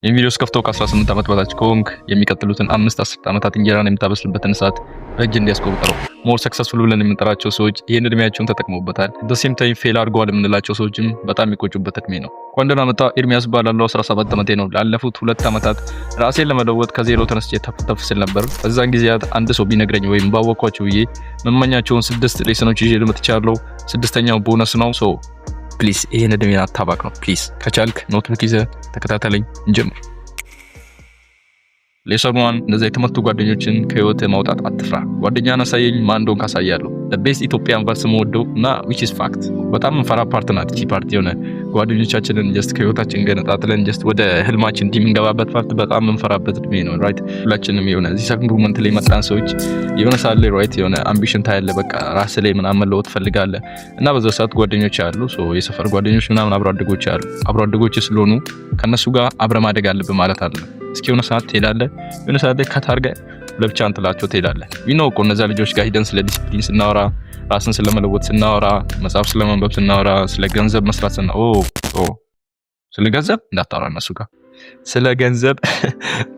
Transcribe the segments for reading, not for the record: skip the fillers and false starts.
ይህን ቪዲዮ ስከፍተው ከ18 ዓመት በታች ከሆንክ የሚቀጥሉትን 5 10 ዓመታት እንጀራን የምታበስልበትን ሰዓት በእጅ እንዲያስቆጥረው። More successful ብለን የምንጠራቸው ሰዎች ይህን እድሜያቸውን ተጠቅመውበታል። The same time fail አድርገዋል የምንላቸው ሰዎችም በጣም የሚቆጩበት እድሜ ነው። እንኳን ደህና መጣ። ኤርሚያስ እባላለሁ። 17 ዓመቴ ነው። ላለፉት 2 ዓመታት ራሴን ለመለወጥ ከዜሮ ተነስቼ ተፍ ተፍ ስል ነበር። በዛን ጊዜያት አንድ ሰው ቢነግረኝ ወይም ባወቅኳቸው ብዬ መመኛቸውን ስድስት lesson ኦች ይዤ መጥቻለሁ። ስድስተኛው ቦነስ ነው። So please ይህን እድሜን አታባክነው። Please ከቻልክ notebook ይዘህ ተከታተለኝ። እንጀምር። Lesson 1፣ እነዚያ የተመቱ ጓደኞችን ከህይወት ማውጣት አትፍራ። ጓደኛን አሳየኝ፣ ማን እንደሆንክ አሳያለሁ። Best Ethiopian verse የምወደው እና which is fact፣ በጣም እንፈራ part ናት እቺ part። የሆነ ጓደኞቻችንን just ከህይወታችን ገነጣጥለን just ወደ ህልማችን እንዲህ የምንገባበት part በጣም የምንፈራበት እድሜ ነው። Right፣ ሁላችንም የሆነ እዚህ self improvement ላይ መጣን ሰዎች የሆነ ሰዓት ላይ፣ right፣ የሆነ ambition ታያለህ። በቃ ራስ ላይ ምናምን መለወጥ ትፈልጋለህ እና በዛ ሰዓት ጓደኞች አሉ፣ የሰፈር ጓደኞች ምናምን፣ አብሮ አደጎች አሉ። አብሮ አደጎች ስለሆኑ ከእነሱ ጋር አብረ ማደግ አለብህ ማለት አለ። እስኪ የሆነ ሰዓት ትሄዳለህ፣ የሆነ ሰዓት ላይ cut አድርገህ ለብቻ እንትላቸው ትሄዳለህ። You know እኮ እነዛ ልጆች ጋር ሂደን ስለ ዲሲፕሊን ስናወራ፣ ራስን ስለመለወጥ ስናወራ፣ መጽሐፍ ስለማንበብ ስናወራ፣ ስለ ገንዘብ መስራት ስና ኦ ስለ ገንዘብ እንዳታወራ እነሱ ጋር። ስለ ገንዘብ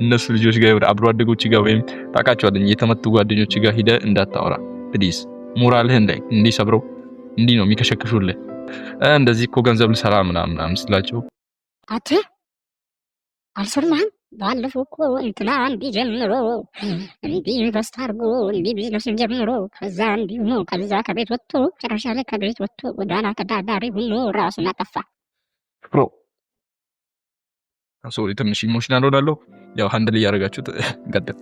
እነሱ ልጆች ጋር፣ አብሮ አደጎች ጋር ወይም ታውቃቸዋለህ የተመቱ ጓደኞች ጋር ሂደህ እንዳታወራ please። ሞራልህን ላይ እንዲህ ሰብረው እንዲህ ነው የሚከሸክሹልህ። እንደዚህ እኮ ገንዘብ ልሰራ ምናምን ምናምን ስላቸው አተ አልሰማህም? ባለፈው እኮ እንትና እንዲህ ጀምሮ፣ እንዲህ invest አድርጎ፣ እንዲህ ቢዝነስ ጀምሮ፣ ከዛ እንዲህ ሆኖ፣ ከዛ ከቤት ወጥቶ፣ መጨረሻ ላይ ከቤት ወጥቶ ጎዳና ተዳዳሪ ሆኖ ራሱን አጠፋ። Bro, sorry፣ ትንሽ emotional ሆናለሁ። ያው handle እያደረጋችሁት ቀጥል።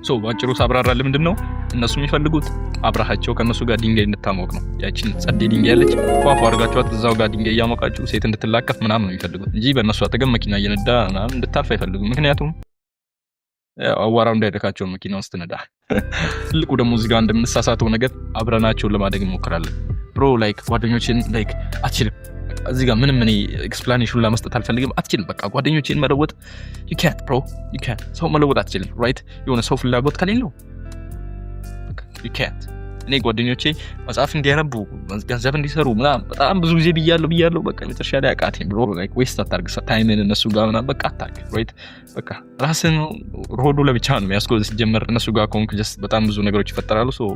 So በአጭሩ ሳብራራልህ ምንድን ነው እነሱ የሚፈልጉት? አብረሃቸው ከእነሱ ጋር ድንጋይ እንድታሞቅ ነው። ያችን ጸዴ ድንጋይ ያለች ፏፏ አድርጋችኋት እዛው ጋር ድንጋይ እያሞቃችሁ ሴት እንድትላከፍ ምናምን ነው የሚፈልጉት እንጂ በእነሱ አጠገብ መኪና እየነዳ ምናምን እንድታልፍ አይፈልጉም። ምክንያቱም ያው አዋራው እንዳይደካቸው መኪናውን ስትነዳ። ትልቁ ደግሞ እዚህ ጋር እንደምንሳሳተው ነገር አብረናቸውን ለማደግ እንሞክራለን። Bro, like ጓደኞችን like አትችልም። እዚህ ጋር ምንም እኔ explanation ለመስጠት አልፈልግም። አትችልም። በቃ ጓደኞችን መለወጥ ዩ ካንት ብሮ፣ ዩ ካንት። ሰው መለወጥ አትችልም። Right፣ የሆነ ሰው ፍላጎት ከሌለው ዩ ካንት። እኔ ጓደኞቼ መጽሐፍ እንዲያነቡ፣ ገንዘብ እንዲሰሩ ምናምን በጣም ብዙ ጊዜ ብያለሁ ብያለሁ። በቃ መጨረሻ ላይ አቃተኝ። Bro, like waste አታርግ time ን እነሱ ጋር ምናምን፣ በቃ አታርግ። Right፣ በቃ ራስን road ኡ ለብቻ ነው የሚያስጎዝ። ሲጀመር እነሱ ጋር ከሆንክ just በጣም ብዙ ነገሮች ይፈጠራሉ። So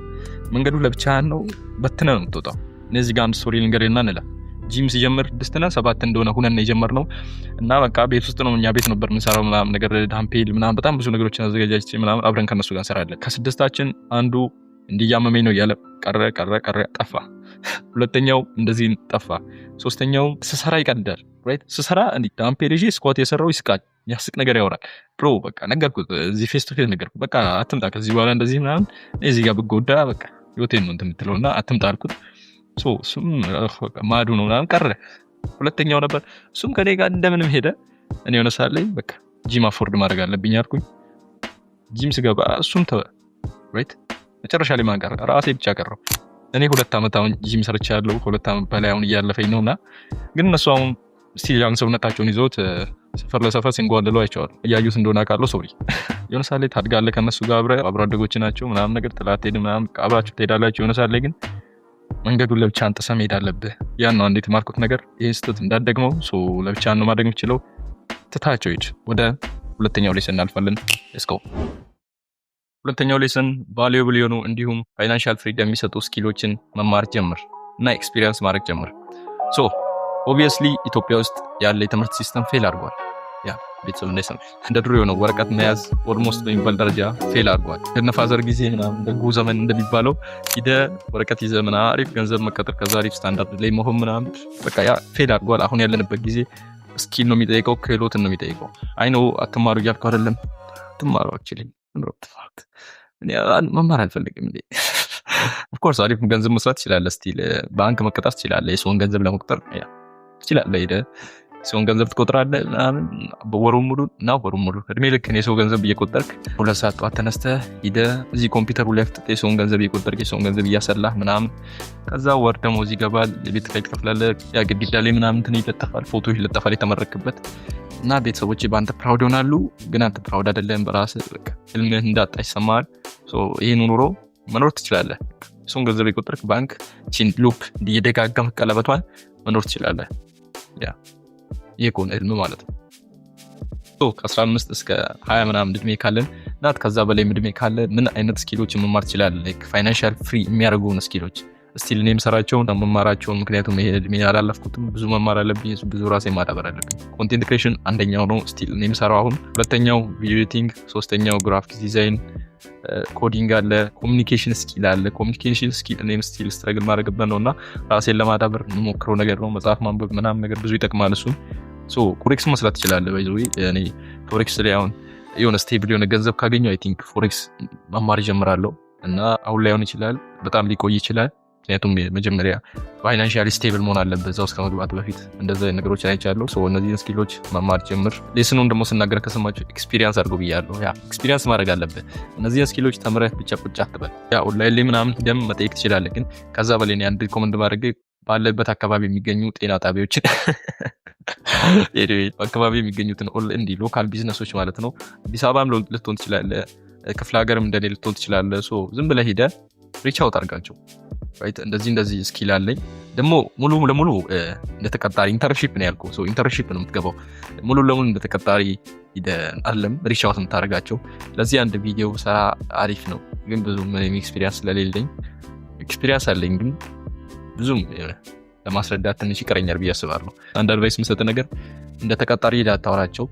መንገዱ ለብቻ ነው፣ በትነ ነው የምትወጣው። እኔ እዚህ ጋር አንድ story ልንገርና እንላ ጂም ሲጀምር ስድስትና ሰባት እንደሆነ ሁነን የጀመርነው እና በቃ ቤት ውስጥ ነው፣ እኛ ቤት ነበር የምንሰራው ምናምን ነገር፣ dumbbell ምናምን በጣም ብዙ ነገሮችን አዘገጃጅቼ ምናምን አብረን ከነሱ ጋር እንሰራለን። ከስድስታችን አንዱ እንዲህ እያመመኝ ነው እያለ ቀረ ቀረ ቀረ፣ ጠፋ። ሁለተኛው እንደዚህ ጠፋ። ሶስተኛው ስሰራ ይቀልዳል። Right፣ ስሰራ እንዲህ dumbbell ይዤ squat የሰራው ይስቃል፣ የሚያስቅ ነገር ያወራል። Bro፣ በቃ ነገርኩት፣ እዚህ face to face ነገርኩት። በቃ አትምጣ ከዚህ በኋላ እንደዚህ ምናምን፣ እዚህ ጋር ብጎዳ በቃ ህይወቴን ነው እንትን የምትለው እና አትምጣ አልኩት። እሱም ማዱ ነው ምናምን ቀረ። ሁለተኛው ነበር፣ እሱም ከኔ ጋር እንደምንም ሄደ። እኔ የሆነ ሰዓት ላይ በቃ gym afford ማድረግ አለብኝ አልኩኝ። ጂም ስገባ እሱም ተወ። Right፣ መጨረሻ ላይ ማን ቀረ? ራሴ ብቻ ቀረው። እኔ 2 ዓመት አሁን ጂም ሰርቻለሁ። ከ2 ዓመት በላይ አሁን እያለፈኝ ነው እና ግን እነሱ አሁን still ያን ሰውነታቸውን ይዘውት ሰፈር ለሰፈር ሲንጓለሉ አይቼዋለሁ። እያዩት እንደሆነ አውቃለሁ። Sorry፣ የሆነ ሰዓት ላይ ታድጋለህ ከእነሱ ጋር አብረህ፣ አብሮ አደጎች ናቸው ምናምን ነገር፣ ጥላት ሄድ ምናምን አብራችሁ ትሄዳላችሁ። የሆነ ሰዓት ላይ ግን መንገዱን ለብቻ አንጥሰህ መሄድ አለብህ። ያን ነው አንድ የተማርኩት ነገር። ይህን ስህተት እንዳትደግመው ለብቻ ነው ማድረግ የምችለው። ትታቸው ሂድ። ወደ ሁለተኛው lesson እናልፋለን። Let's go። ሁለተኛው lesson valuable የሆኑ እንዲሁም financial freedom የሚሰጡ skill ኦችን መማር ጀምር እና experience ማድረግ ጀምር። So obviously ኢትዮጵያ ውስጥ ያለ የትምህርት system fail አድርጓል። Yeah፣ ቤተሰብ እንዳይሰማ፣ እንደ ድሮ የሆነው ወረቀት መያዝ almost በሚባል ደረጃ fail አድርጓል። እንደነ father ጊዜ ምናምን ደጉ ዘመን እንደሚባለው ሂደህ ወረቀት ይዘህ ምናምን አሪፍ ገንዘብ መቀጠር፣ ከዛ አሪፍ ስታንዳርድ ላይ መሆን ምናምን በቃ ያ fail አድርጓል። አሁን ያለንበት ጊዜ skill ነው የሚጠይቀው፣ ክህሎትን ነው የሚጠይቀው። I know አትማሩ እያልኩ አይደለም። ትማሩ፣ actually መማር አልፈልግም። Of course አሪፍ ገንዘብ መስራት ትችላለህ። Still ባንክ መቀጠር ትችላለህ። የሰውን ገንዘብ ለመቁጠር ትችላለህ። ሄደህ የሰውን ገንዘብ ትቆጥራለህ ምናምን ወሩን ሙሉ እና ወሩን ሙሉ እድሜ ልክህን የሰው ገንዘብ እየቆጠርክ፣ 2 ሰዓት ጠዋት ተነስተህ ሂደህ እዚህ ኮምፒውተሩ ላይ አፍጥጠህ የሰውን ገንዘብ እየቆጠርክ፣ የሰውን ገንዘብ እያሰላህ ምናምን፣ ከዛ ወር ደሞዝ ይገባል። የቤት ኪራይ ትከፍላለህ። ያ ግድግዳ ላይ ምናምን እንትን ይለጠፋል፣ ፎቶ ይለጠፋል የተመረክበት እና ቤተሰቦች በአንተ proud ይሆናሉ። ግን አንተ proud አይደለም በራስህ፣ በቃ ህልምህ እንዳጣ ይሰማሃል። ይህን ኑሮ መኖር ትችላለህ። የሰውን ገንዘብ የቆጠርክ ባንክ ቺን loop እየደጋገምክ ቀለበቷን መኖር ትችላለህ። Yeah፣ ይህ ከሆነ ህልም ማለት ነው። ከ15 እስከ 20 ምናምን እድሜ ካለን ናት ከዛ በላይም እድሜ ካለ ምን አይነት skill ኦች መማር ትችላለህ? Like financial free የሚያደርጉን skill ኦች still እኔ የምሰራቸውን መማራቸውን፣ ምክንያቱም ይሄ እድሜ አላለፍኩትም። ብዙ መማር አለብኝ፣ ብዙ ራሴ ማዳበር አለብኝ። Content creation አንደኛው ነው፣ still እኔ የምሰራው አሁን። ሁለተኛው video editing፣ ሶስተኛው graphic design፣ coding አለ፣ communication skill አለ። Communication skill እኔም still struggle ማድረግበት ነው እና ራሴን ለማዳበር የምሞክረው ነገር ነው። መጽሐፍ ማንበብ ምናምን ነገር ብዙ ይጠቅማል። እሱም forex መስራት ትችላለህ። By the way እኔ forex ላይ አሁን የሆነ stable የሆነ ገንዘብ ካገኘው I think forex መማር እጀምራለሁ እና አሁን ላይሆን ይችላል፣ በጣም ሊቆይ ይችላል። ምክንያቱም መጀመሪያ financially stable መሆን አለበት እዛ ውስጥ ከመግባት በፊት። እንደዛ ነገሮች አይቻለሁ። እነዚህን skill ኦች መማር ጀምር። Lesson ኑን ደግሞ ስናገር ከሰማችሁ experience አድርጎ ብያለሁ። Yeah, experience ማድረግ አለብህ። እነዚህን skill ኦች ተምረህ ብቻ ቁጭ አትበል። Yeah, online ላይ ምናምን ደም መጠየቅ ትችላለህ። ግን ከዛ በላይ አንድ recommend ማድረግ ባለበት አካባቢ የሚገኙ ጤና ጣቢያዎችን፣ አካባቢ የሚገኙትን እንዲህ local business ኦች ማለት ነው። አዲስ አበባም ልትሆን ትችላለህ፣ ክፍለ ሀገርም እንደኔ ልትሆን ትችላለህ። ዝም ብለህ ሂደህ reach out አድርጋቸው። እንደዚህ እንደዚህ skill አለኝ። ደግሞ ሙሉ ለሙሉ እንደ ተቀጣሪ internship ነው ያልኩህ፣ internship ነው የምትገባው። ሙሉ ለሙሉ እንደ ተቀጣሪ አለም reach out የምታደርጋቸው። ለዚህ አንድ ቪዲዮ ሰራ አሪፍ ነው፣ ግን ብዙ ምንም experience ስለሌለኝ፣ experience አለኝ ግን ብዙም ለማስረዳት ትንሽ ይቀረኛል ብዬ አስባለሁ። አንድ advice የምሰጥ ነገር እንደ ተቀጣሪ ሄደህ አታወራቸው።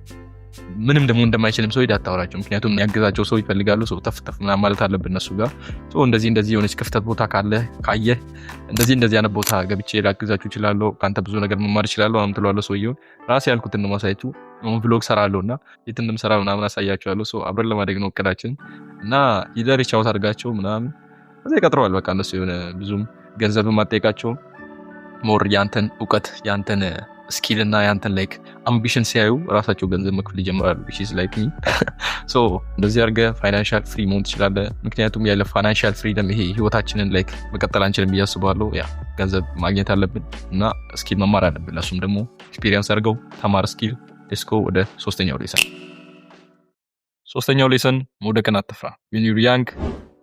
ምንም ደግሞ እንደማይችልም ሰው ሄደህ አታወራቸው። ምክንያቱም ያገዛቸው ሰው ይፈልጋሉ። ሰው ተፍ ተፍ ምናምን ማለት አለብን እነሱ ጋር። እንደዚህ እንደዚህ የሆነች ክፍተት ቦታ ካለ ካየህ እንደዚህ እንደዚህ አይነት ቦታ ገብቼ ላግዛችሁ እችላለሁ፣ ከአንተ ብዙ ነገር መማር እችላለሁ ምናምን ትለዋለህ ሰውየውን። ራሴ ያልኩትን ነው ማሳያችሁ። አሁን vlog ሰራለሁ እና የት እንደምሰራ ምናምን አሳያችኋለሁ። አብረን ለማደግ ነው እቅዳችን እና ሂደህ reach out አድርጋቸው ምናምን ከዛ ይቀጥረዋል። በቃ እነሱ የሆነ ብዙም ገንዘብም አትጠይቃቸውም። More ያንተን እውቀት፣ ያንተን skill እና ያንተን like ambition ሲያዩ ራሳቸው ገንዘብ መክፈል ይጀምራሉ። Which is like me። So እንደዚህ አድርገህ financial free መሆን ትችላለህ። ምክንያቱም ያለ financial freedom ይሄ ህይወታችንን like መቀጠል አንችልም ብዬ አስባለሁ። Yeah, ገንዘብ ማግኘት አለብን እና skill መማር አለብን። ለሱም ደግሞ experience አድርገው ተማር skill። Let's go ወደ ሶስተኛው lesson። ሶስተኛው lesson መውደቅን አትፍራ። When you're young,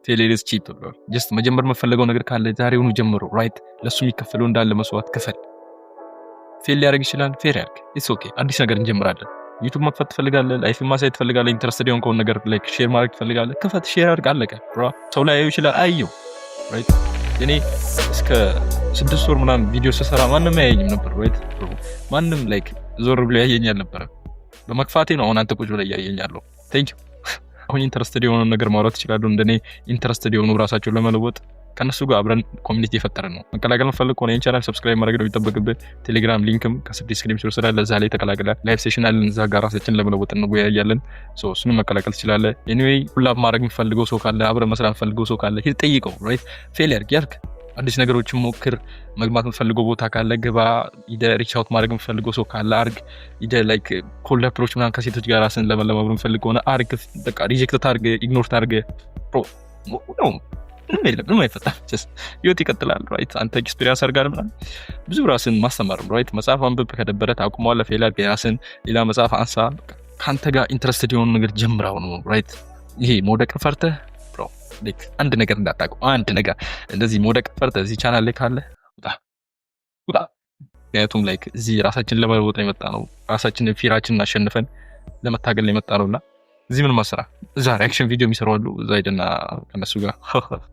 failure is cheap ብሏል። Just መጀመር የምፈልገው ነገር ካለ ዛሬውኑ ጀምሮ right። ለእሱ የሚከፈለው እንዳለ መስዋዕት ክፈል። Fail ሊያደርግ ይችላል። Fail ያርግ፣ it's okay። አዲስ ነገር እንጀምራለን። YouTube መክፈት ትፈልጋለህ፣ life ማሳየት ትፈልጋለህ፣ interested የሆንከውን ነገር like share ማድረግ ትፈልጋለህ፣ ክፈት፣ share አድርግ፣ አለቀ። ሰው ላይ ያየው ይችላል፣ አየው right። እኔ እስከ 6 ወር ምናምን ቪዲዮ ስሰራ ማንም አያየኝም ነበር right። ማንም like ዞር ብሎ ያየኝ አልነበረም። በመክፋቴ ነው አሁን አንተ ቁጭ ብለህ እያየኛለሁ። Thank you። አሁን interested የሆነ ነገር ማውራት ይችላሉ። እንደኔ interested የሆኑ ራሳቸውን ለመለወጥ ከእነሱ ጋር አብረን community የፈጠረን ነው። መቀላቀል መፈለግ ከሆነ ይህን channel subscribe ማድረግ ነው የሚጠበቅብህ። ቴሌግራም link ም ከስር description ስላለ እዛ ላይ ተቀላቅለህ live session አለን። እዛ ጋር ራሳችንን ለመለወጥ እንወያያለን። እሱንም መቀላቀል ትችላለህ። Anyway collab ማድረግ የሚፈልገው ሰው ካለ፣ አብረን መስራት የሚፈልገው ሰው ካለ ሂድ ጠይቀው። Right, fail ያርግ ያርግ፣ አዲስ ነገሮችን ሞክር። መግባት የምትፈልገው ቦታ ካለ ግባ። ሂደህ reach out ማድረግ የምትፈልገው ሰው ካለ አርግ። ሂደህ like cold approach ምናምን ከሴቶች ጋር ራስን ለመለማመድ የምትፈልግ ከሆነ አርግ። በቃ reject ታርግ፣ ignore ታርግ። ነው ምንም የለም፣ ምንም አይፈጠርም። ህይወት ይቀጥላል። Right, አንተ experience አድርጋል ምናምን ብዙ ራስን ማስተማር right። መጽሐፍ አንብብ፣ ከደበረ ታቁመዋለህ። Fail አድርግ፣ የራስን ሌላ መጽሐፍ አንሳ። ከአንተ ጋር interested የሆኑ ነገር ጀምራው ነው right። ይሄ መውደቅን ፈርተህ አንድ ነገር እንዳታውቀው፣ አንድ ነገር እንደዚህ መውደቅ ፈርተህ እዚህ ቻናል ላይ ካለ ውጣ ውጣ። ምክንያቱም like እዚህ ራሳችንን ለመለወጥ ነው የመጣ ነው። ራሳችንን fear ኣችንን አሸንፈን ለመታገል ነው የመጣ ነው እና እዚህ ምን ማሰራ እዛ reaction ቪዲዮ የሚሰሩ አሉ። እዛ ሄደና ከነሱ ጋር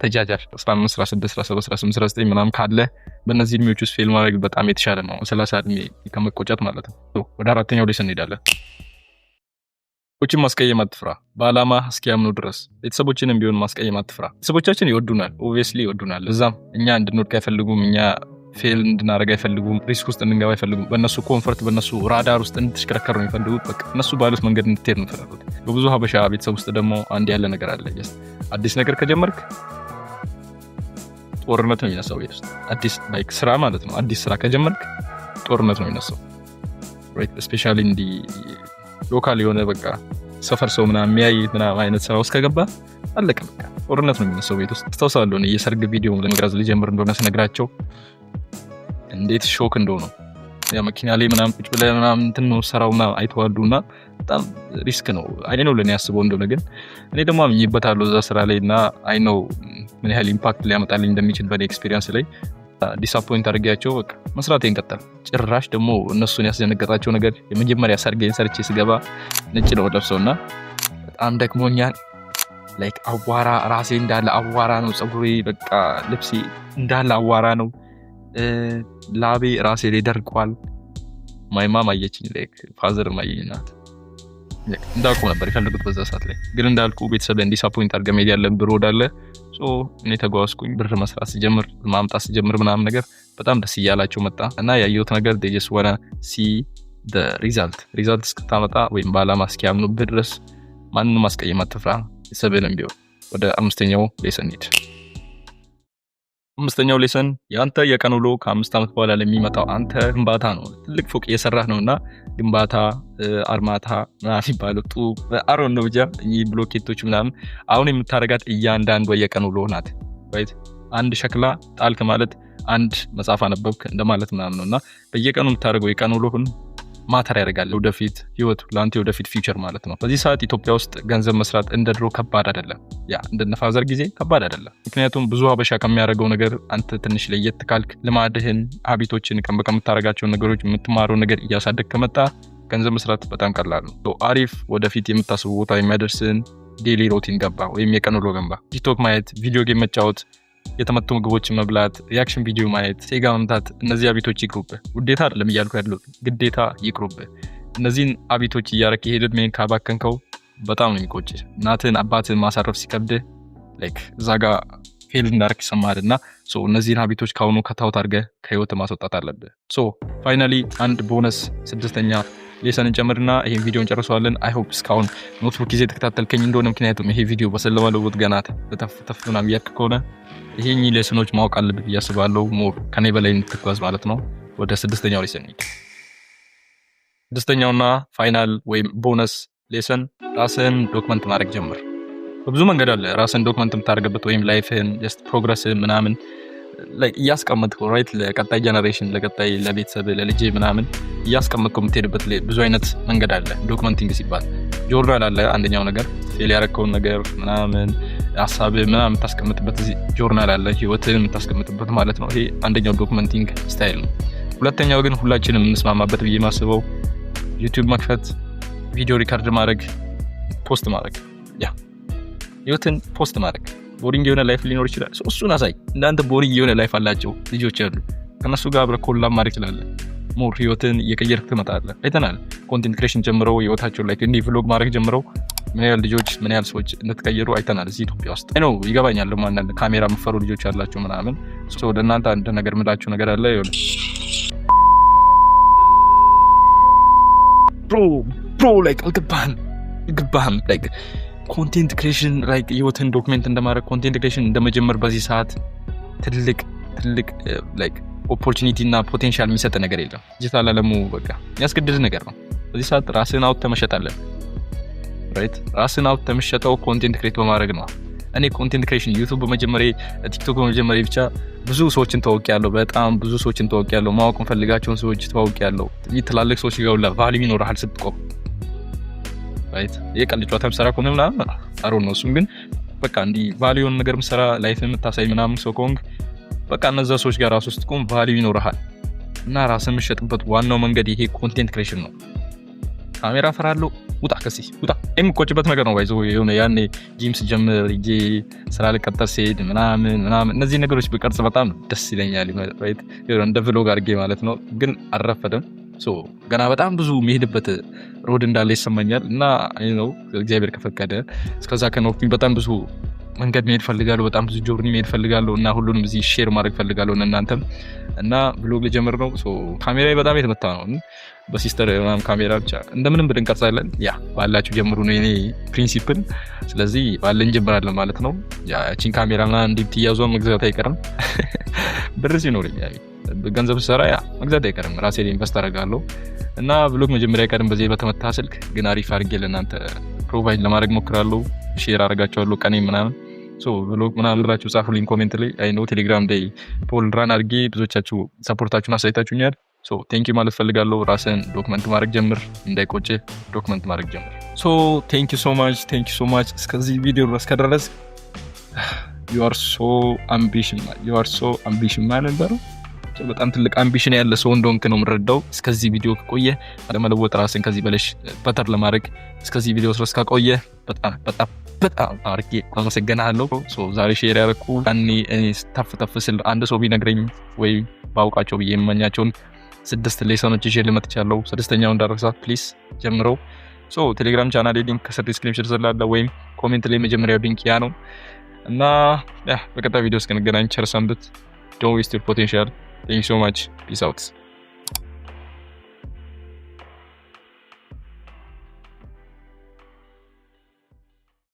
ተጃጃል። 15፣ 16፣ 17፣ 18፣ 19 ምናምን ካለ በእነዚህ እድሜዎች ውስጥ fail ማድረግ በጣም የተሻለ ነው፣ 30 እድሜ ከመቆጨት ማለት ነው። ወደ አራተኛው lesson እንሄዳለን። ቤተሰቦችን ማስቀየም አትፍራ። በዓላማ እስኪያምኑ ድረስ ቤተሰቦችንም ቢሆን ማስቀየም አትፍራ። ቤተሰቦቻችን ይወዱናል፣ obviously ይወዱናል። እዛም እኛ እንድንወድቅ አይፈልጉም። እኛ fail እንድናደርግ አይፈልጉም። Risk ውስጥ እንድንገባ አይፈልጉም። በእነሱ comfort፣ በእነሱ radar ውስጥ እንድትሽከረከር ነው የሚፈልጉት። በቃ እነሱ ባሉት መንገድ እንድትሄድ ነው የሚፈልጉት። በብዙ ሀበሻ ቤተሰብ ውስጥ ደግሞ አንድ ያለ ነገር አለ። አዲስ ነገር ከጀመርክ ጦርነት ነው የሚነሳው ቤት ውስጥ። አዲስ like ስራ ማለት ነው። አዲስ ስራ ከጀመርክ ጦርነት ነው የሚነሳው። Especially እንዲህ local የሆነ በቃ ሰፈር ሰው ምናምን የሚያይ ምናምን አይነት ስራ ውስጥ ከገባ አለቀ በቃ ጦርነት ነው የሚነሳው ቤት ውስጥ። አስታውሳለሁ እኔ የሰርግ ቪዲዮ ለመቅረጽ ልጀምር እንደሆነ ስነግራቸው እንዴት shock እንደሆነ። ያ መኪና ላይ ምናምን ቁጭ ብለህ ምናምን እንትን ነው ሰራው ምናምን አይተዋሉ እና በጣም risk ነው። I know ለእኔ አስበው እንደሆነ ግን እኔ ደግሞ አምኜበታለሁ እዛ ስራ ላይ እና I know ምን ያህል impact ሊያመጣልኝ እንደሚችል በእኔ experience ላይ። Disappoint አድርጌያቸው በቃ መስራቴን ቀጠል። ጭራሽ ደግሞ እነሱን ያስደነገጣቸው ነገር የመጀመሪያ ሰርጌን ሰርቼ ስገባ ነጭ ነው ለብሰው እና በጣም ደክሞኛል። Like አቧራ፣ ራሴ እንዳለ አቧራ ነው፣ ፀጉሬ በቃ ልብሴ እንዳለ አቧራ ነው፣ ላቤ ራሴ ላይ ደርቋል። My mom አየችኝ፣ like father አየኝ፣ ናት እንዳልኩ ነበር የፈለጉት በዛ ሰዓት ላይ። ግን እንዳልኩ ቤተሰብ disappoint አድርገህ መሄድ ያለብህ road አለ። እኔ ተጓዝኩኝ። ብር መስራት ስጀምር፣ ማምጣት ስጀምር ምናምን ነገር በጣም ደስ እያላቸው መጣ እና ያየሁት ነገር just wanna see result። Result እስክታመጣ ወይም በአላማ እስኪያምኑብህ ድረስ ማንንም ማስቀየም አትፍራ፣ ቤተሰብህንም ቢሆን። ወደ አምስተኛው lesson ሂድ። አምስተኛው lesson የአንተ የቀን ውሎ ከ5 ዓመት በኋላ ለሚመጣው አንተ ግንባታ ነው። ትልቅ ፎቅ እየሰራህ ነው እና ግንባታ፣ አርማታ ምናምን የሚባለው ጡብ አሮን ነው ብቻ እኚህ ብሎኬቶች ምናምን አሁን የምታደርጋት እያንዳንዷ የቀን ውሎ ናት። Right፣ አንድ ሸክላ ጣልክ ማለት አንድ መጽሐፍ አነበብክ እንደማለት ምናምን ነው እና በየቀኑ የምታደርገው የቀን ውሎህን matter ያደርጋል። ወደፊት ህይወት ለአንተ ወደፊት future ማለት ነው። በዚህ ሰዓት ኢትዮጵያ ውስጥ ገንዘብ መስራት እንደ ድሮ ከባድ አይደለም። Yeah፣ እንደነ father ጊዜ ከባድ አይደለም። ምክንያቱም ብዙ ሀበሻ ከሚያደርገው ነገር አንተ ትንሽ ለየት ካልክ፣ ልማድህን፣ habit ኦችን፣ ቀን በቀን የምታደርጋቸውን ነገሮች፣ የምትማረው ነገር እያሳደግ ከመጣ ገንዘብ መስራት በጣም ቀላል ነው። አሪፍ ወደፊት የምታስቡ ቦታ የሚያደርስን daily routine ገንባ ወይም የቀን ውሎ ገንባ። ቲክቶክ ማየት፣ video game መጫወት፣ የተመቱ ምግቦችን መብላት፣ reaction video ማየት፣ ሴጋ መምታት፣ እነዚህ habit ኦች ይቅሩብህ። ውዴታ አይደለም እያልኩ ያለሁት፣ ግዴታ ይቅሩብህ። እነዚህን habit ኦች እያረክ የሄድ ዕድሜን ካባከንከው በጣም ነው የሚቆጭ። እናትህን አባትህን ማሳረፍ ሲከብድህ like እዛ ጋ fail እንዳረክ ይሰማሃል እና እነዚህን habit ኦች ከአሁኑ cut out አድርገህ ከህይወት ማስወጣት አለብህ። So finally አንድ ቦነስ ስድስተኛ lesson እንጨምርና ይሄን ቪዲዮ እንጨርሰዋለን። I hope እስካሁን notebook ይዘህ የተከታተልከኝ እንደሆነ፣ ምክንያቱም ይሄ ቪዲዮ በሰለመለውት ገና ተፍ ተፍ ምናምን እያልክ ከሆነ ይሄ lesson ኦች ማወቅ አለብህ ብዬ አስባለሁ። More ከኔ በላይ እንድትጓዝ ማለት ነው። ወደ ስድስተኛው lesson። ስድስተኛውና final ወይም bonus lesson ራስህን document ማድረግ ጀምር። በብዙ መንገድ አለ ራስህን document የምታደርግበት ወይም life ህን just progress ምናምን እያስቀመጥከው፣ right፣ ለቀጣይ generation፣ ለቀጣይ ለቤተሰብ፣ ለልጅ ምናምን እያስቀመጥከው የምትሄድበት ብዙ አይነት መንገድ አለ። Documenting ሲባል ጆርናል አለ። አንደኛው ነገር fail ያረከውን ነገር ምናምን ሀሳብ ምናምን የምታስቀምጥበት ጆርናል አለ፣ ህይወትህን የምታስቀምጥበት ማለት ነው። ይሄ አንደኛው documenting style ነው። ሁለተኛው ግን ሁላችንም የምንስማማበት ብዬ ማስበው ዩቲዩብ መክፈት፣ ቪዲዮ record ማድረግ፣ post ማድረግ፣ yeah፣ ህይወትን post ማድረግ። Boring የሆነ life ሊኖር ይችላል። እሱን አሳይ። እንዳንተ boring የሆነ life አላቸው ልጆች ያሉ ከእነሱ ጋር አብረህ collab ማድረግ ትችላለህ። More ህይወትን እየቀየርክ ትመጣለህ። አይተናል። Content creation ጀምረው ህይወታቸው ላይ እንዲህ vlog ማድረግ ጀምረው ምን ያህል ልጆች፣ ምን ያህል ሰዎች እንደተቀየሩ አይተናል እዚህ ኢትዮጵያ ውስጥ ነው። ይገባኛል። ደግሞ አንዳንድ ካሜራ የምፈሩ ልጆች ያላቸው ምናምን ወደ እናንተ አንድ ነገር ምላችሁ ነገር አለ። Bro, bro, like አልገባህም፣ አልገባህም። Like content creation like ህይወትን document እንደማድረግ፣ content creation እንደመጀመር በዚህ ሰዓት ትልቅ ትልቅ like opportunity እና potential የሚሰጥ ነገር የለም። ዲጂታል አለሙ በቃ የሚያስገድድ ነገር ነው። በዚህ ሰዓት ራስህን አውጥተህ መሸጥ አለብህ። Right፣ ራስህን አውጥተህ የምትሸጠው content create በማድረግ ነው። እኔ content creation ዩቱብ በመጀመሬ፣ ቲክቶክ በመጀመሬ ብቻ ብዙ ሰዎችን ተዋውቄያለሁ። በጣም ብዙ ሰዎችን ተዋውቄያለሁ። ማወቅ የምፈልጋቸውን ሰዎች ተዋውቄያለሁ። ትላልቅ ሰዎች ጋር ሁላ value ይኖርሃል ስትቆም፣ right። የቀልድ ጨዋታ የምሰራ ከሆነ ምናምን አሮ ነው። እሱም ግን በቃ እንዲህ value የሆነ ነገር ምሰራ፣ life የምታሳይ ምናምን ሰው ከሆንክ በቃ እነዛ ሰዎች ጋር ራሱ ስትቆም value ይኖርሃል እና ራስን የምሸጥበት ዋናው መንገድ ይሄ content creation ነው። ካሜራ ፈራለሁ፣ ውጣ ከዚህ ውጣ። የምቆጭበት ነገር ነው። ባይዘ የሆነ ያኔ ጂም ስጀምር ሂጄ ስራ ልቀጠር ሲሄድ ምናምን ምናምን እነዚህ ነገሮች ብቀርጽ በጣም ደስ ይለኛል። እንደ vlog አድርጌ ማለት ነው። ግን አልረፈደም። ገና በጣም ብዙ የሚሄድበት road እንዳለ ይሰማኛል እና ነው እግዚአብሔር ከፈቀደ እስከዛ ከኖርኩኝ በጣም ብዙ መንገድ መሄድ ፈልጋለሁ። በጣም ብዙ journey መሄድ ፈልጋለሁ እና ሁሉንም እዚህ share ማድረግ ፈልጋለሁ እናንተም እና vlog ልጀምር ነው። ካሜራ በጣም የተመታ ነው። በ sister ምናምን ካሜራ ብቻ እንደምንም ብለን እንቀርጻለን። Yeah፣ ባላችሁ ጀምሩ ነው የኔ principle። ስለዚህ ባለን እንጀምራለን ማለት ነው። ያቺን ካሜራ ምናምን እንዲህ ብትያዟ መግዛት አይቀርም። ብር ሲኖረኝ፣ ገንዘብ ስሰራ yeah መግዛት አይቀርም። ራሴ ላይ invest አደርጋለሁ እና vlog መጀመሪያ አይቀርም። በዚህ በተመታ ስልክ ግን አሪፍ አድርጌ ለእናንተ provide ለማድረግ ሞክራለሁ። Share አደርጋቸዋለሁ ቀኔ ምናምን። Vlog ምናምን ብላችሁ ጻፉልኝ comment ላይ። I know ቴሌግራም ላይ poll run አድርጌ ብዙዎቻችሁ support ኣችሁን አሳይታችሁኛል። Thank you ማለት ፈልጋለሁ። ራስን document ማድረግ ጀምር፣ እንዳይቆጭ document ማድረግ ጀምር። So thank you so much, thank you so much። እስከዚህ ቪዲዮ ድረስ ከደረስ You are so ambition, you are so ambition man ነበረው። በጣም ትልቅ ambition ያለ ሰው እንደሆንክ ነው የምረዳው። እስከዚህ ቪዲዮ ከቆየ፣ ለመለወጥ፣ ራስን ከዚህ በለሽ better ለማድረግ እስከዚህ ቪዲዮ ድረስ ከቆየ በጣም በጣም በጣም አድርጌ አመሰግናለሁ። ዛሬ share ያደረኩ ያኔ እኔ ተፍ ተፍ ስል አንድ ሰው ቢነግረኝ ወይ ባውቃቸው ብዬ የምመኛቸውን ስድስት lesson ኦች ይዤ ልመጥቻለሁ። ስድስተኛው እንዳረሳ please ጀምሮ። ቴሌግራም channel link ከስር description ስላለ ወይም comment ላይ መጀመሪያው link ያ ነው እና yeah፣ በቀጣይ ቪዲዮ እስክንገናኝ ቸር ሰንብት። Don't waste your potential. Thank you so much. Peace out.